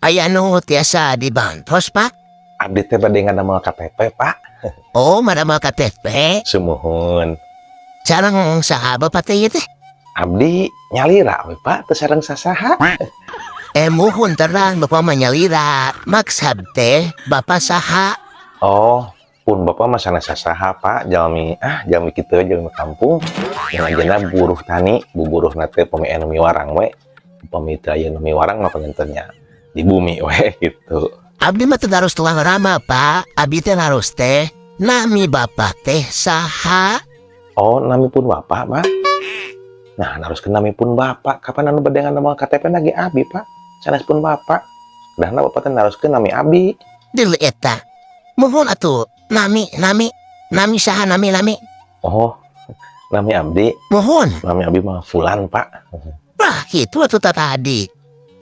Aya nu tiasa dibantos, Pak? Abdi teh bade ngadamel KTP, Pak. Oh, madamel KTP. Sumuhun. Sareng saha Bapak teh ieu teh? Abdi nyalira we, Pak, teu sareng sasaha. Eh, muhun, terang Bapak mah nyalira. Maksud teh Bapak saha? Oh, pun Bapak mah sanes sasaha, Pak, jalmi ah jalmi kitu, jalmi kampung. Yang ajana buruh tani, buburuhna teh pami anu miwarang we. Upami teu aya nu miwarang mah panginten nya di bumi we gitu. Abdi mah teu naros tuang rama, Pak. Abdi teh naros teh nami Bapak teh saha? Oh, nami pun Bapak, Pak. Nah, naroskeun nami pun Bapak. Kapan anu bade ngadamel KTP lagi abi, Pak? Sanes pun Bapak. Dahna Bapak teh naroskeun nami abi. Dulu eta. Muhun atuh, nami nami nami saha, nami nami? Oh, nami abdi, Muhun. Nami abdi mah Fulan, Pak. Wah, gitu atuh tadi.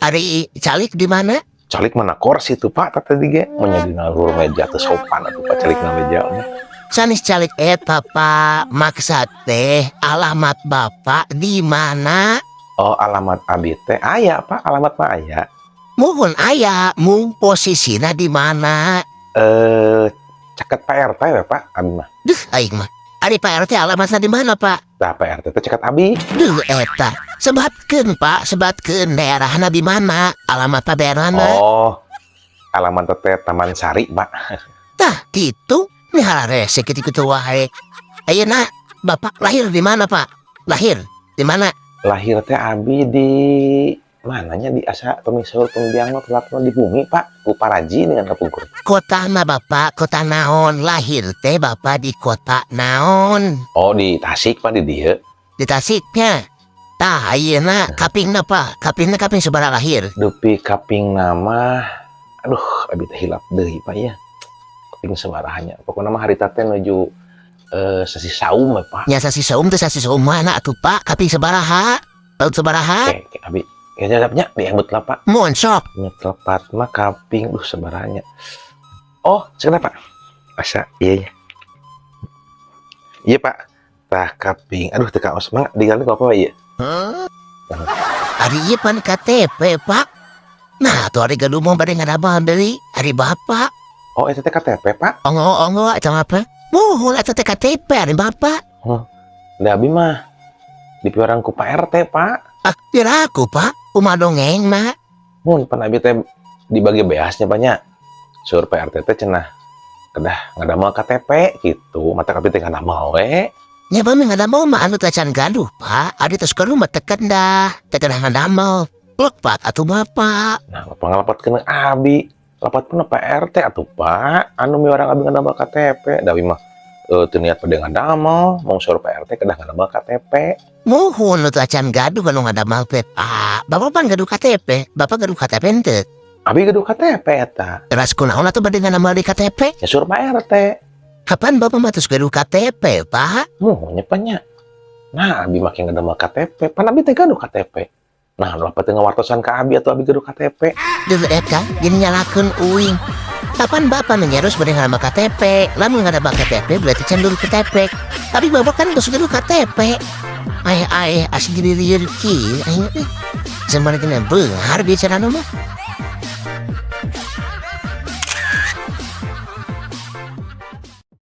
Ari calik di mana? Calik mana kursi tuh, Pak, tadi ge mun dina luhur meja teu sopan atuh, Pak, calik na meja mah. Sanes calik eta, Pak. Maksud teh alamat Bapak di mana? Oh, alamat abi teh aya, Pak, alamat mah aya. Muhun aya, mung posisina di mana? Eh, caket Pak RT we, Pak, abi mah. Duh, aing mah. Ari Pak RT alamatna di mana, Pak? Tah, Pak RT teh caket abi. Duh, eta. Sebatkeun, Pak, sebatkeun daerahna di mana? Alamat Pak daerahna. Oh, alamat teh Taman Sari, Pak. Tah, gitu. Ini hararese kitu-kitu wae. Ayeuna Bapak lahir di mana, Pak? Lahir di mana? Lahir teh abi di mananya, di asa pami saur pamibiang mah telapna di bumi, Pak, ku paraji dengan kapungkur. Kota mah, Bapak, kota naon? Lahir teh Bapak di kota naon? Oh, di Tasik, Pak, di dieu. Di Tasiknya. Tah, ayeuna kapingna, Pak. Kapingna kaping sabaraha lahir? Dupi kaping nama, aduh, abi teh hilap deui, Pak, ya. Kaping sabaraha nya. Pokoknya mah harita teh nuju sasi saum we, Pak. Nya, sasi saum teh sasi saum mana atuh, Pak? Kaping sabaraha? Tahun sabaraha? Oke, oke, abi kayaknya nya diemut lah, Pak. Mun sok. Nya telepat mah kaping duh sabaraha nya. Oh, sekenapa, Pak? Asa iya ya. Iya, Pak. Tah, kaping, aduh, teu kaos, mangga diganti ku apa ieu? Ari ieu pan KTP, Pak. Nah, tuh ari gaduh mau bade ngadamel deui. Ari Bapak. Oh, eta teh KTP, Pak? Onggo-onggo eta mah, Pak. Muhun, eta teh KTP ari Bapak. Da abi mah dipiwarang ku Pak RT, Pak. Ah, piraku, Pak. Kumaha dongeng mah? Mun pan abi teh dibagi beasnya banyak. Saur Pak RT teh cenah kedah ngadamel KTP gitu. Mata abi teh ngadamel we. Nya, bami ngadamel mah anu tacan gaduh, Pak. Ari tos gaduh mah teu kedah, teu kedah ngadamel. Lepat atuh Bapak. Nah, Bapak ngalepatkeun abi. Lepat pun Pak RT atuh, Pak. Anu miwarang abi ngadamel KTP. Da abi mah teu niat pada ngadamel, mung saur Pak RT kedah ngadamel KTP. Muhun, nu tacan gaduh anu ngadamel teh, Pak. Bapak pan gaduh KTP. Bapak gaduh KTP henteu? Abi gaduh KTP eta. Teras kunaon atuh bade ngadamel di KTP? Ya saur Pak RT. Kapan Bapak mah tos gaduh KTP, Pak? Muhun nya, Pak, nya. Nah, abi make ngadamel KTP. Pan abi teh gaduh KTP. Nah, nu apa teh ngawartosan ka abi atuh abi gaduh KTP? Duh, eta gini nyalakeun uing. Kapan Bapak menyerus bade ngadamel KTP? Lamun ngadamel KTP berarti can gaduh KTP. Tapi Bapak kan geus gaduh KTP. Ai ai asli diri kieu aing teh. Sebenarnya beunghar bicarana mah.